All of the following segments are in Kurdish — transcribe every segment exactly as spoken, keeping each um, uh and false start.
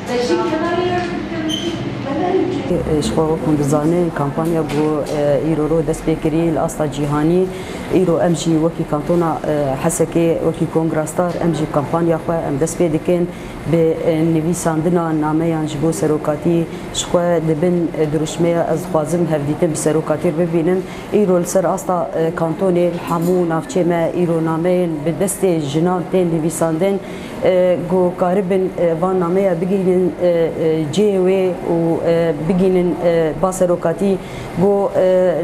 Ji xwe wek hûn dizanin, kampanya ku, e, îro ro dest pê kirî li asta cîhanî, îro em jî wekî kantona, e, Hesekê, wekî kongra star, em jî kampanya xwe em dest pê dikin. Bi, e, nivîsandina nameyan ji bo serokatî, ji xwe di bin, e, dirûşmeya ez dixwazim hevdîtin bi serokatî bibînim. Îro li ser asta, e, kantonê li hemû navçê me îro nameyên bi destê jinan tên nivîsandin, e, ku karibin, e, van nameya bigihînin, e, e, cihê wê û, e, bigihînin, e, ba serokatî, ku, e,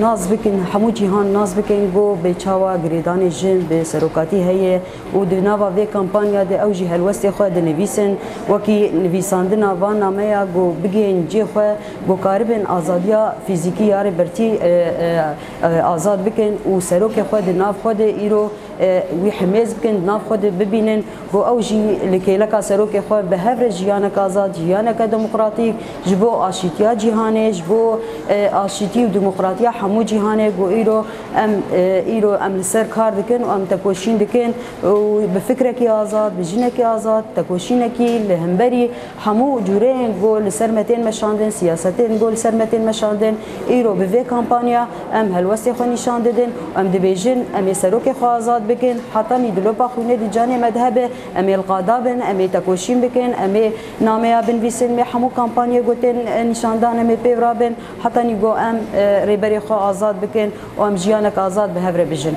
nas bikin, hemû cîhan nas bikin, ku bê çawa girêdanê jin bi serokatî heye. Û di nava vê kampanya de ew jî helwestê xwe dinivîsin, wekî nivîsandina van nameya ku bigihên cihê xwe, ku karibin azadiya fîzîkî ya Rêbertî, e, e, e, azad bikin û serokê xwe di nav xwe de îro, e, wî himêz bikin, di nav xwe de bibînin, ku ew jî li kêleka serokê xwe bi hev re jiyanek azad, jiyaneke demokratîk, ji bo aşîtiya cîhanê, ji bo, e, aşîtî û demokratiya hemû cîhanê, ku îro em, e, îro em li ser kar dikin û em tekoşîn dikin. Û bi fikrekî azad, bi jinekî azad, tekoşînekî li hemberî hemû cûreyên ku li ser me tên meşandin, siyasetên ku li ser me tên meşandin, îro bi vê kampanya em helwestê xwe nîşan didin. Em dibêjin, em ê serokê xwe azad bikin, hetanî dilopa xwînê di canê me de hebe, em ê li qada bin, em ê tekoşîn bikin, em ê nameya binivîsin, em ê hemû kampanyê ku tên, e, nîşandan em ê pê ve rabin, hetanî ku em, e, rêberê xwe azad bikin û em jiyanek azad bi hev re bijin.